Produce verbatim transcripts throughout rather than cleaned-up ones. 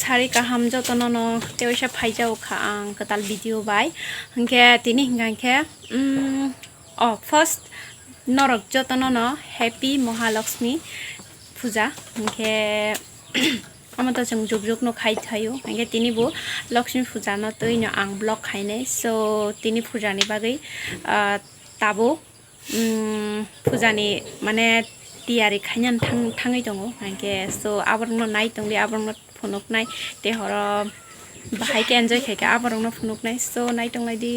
Sari kaham jotono no tewaisa phaijao kha ang kwtal video bai. Hwnkhe tini hwnkha hwnkhe, mm, oh, first norok jotono no happy Mahalakshmi puja. Hwnkhe omo to chwng juk juk no khai thaio. Hwnkhe tini bo Lakshmi puja no twi no ang vlog khainai. So tini puja ni bagwi, ah, tabuk, mm, puja ni mane tiyari khainani thang-, thangwi tongo. Hwnkhe so aborokno nai tongdi, aborokno phunuknai, tei horo bahai khe enjoy khaikha, aborokno phunuknai, so nai tonglaidi.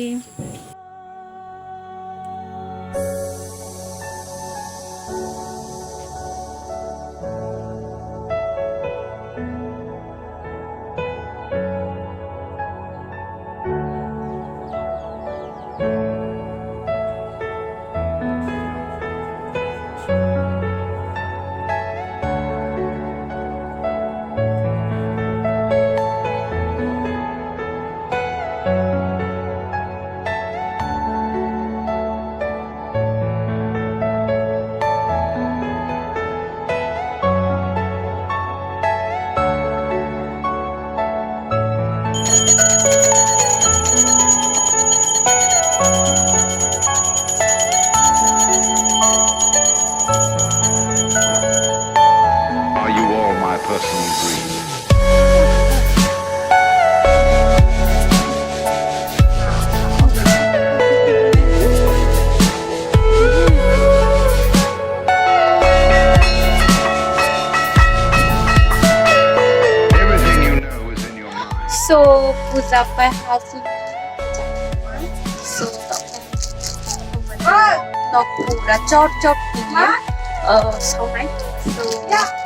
Are you all my personal dreams? Everything you know is in your mind. So, puja pai hasing. So, nok pura chor chor piya. Uh, so, right? So,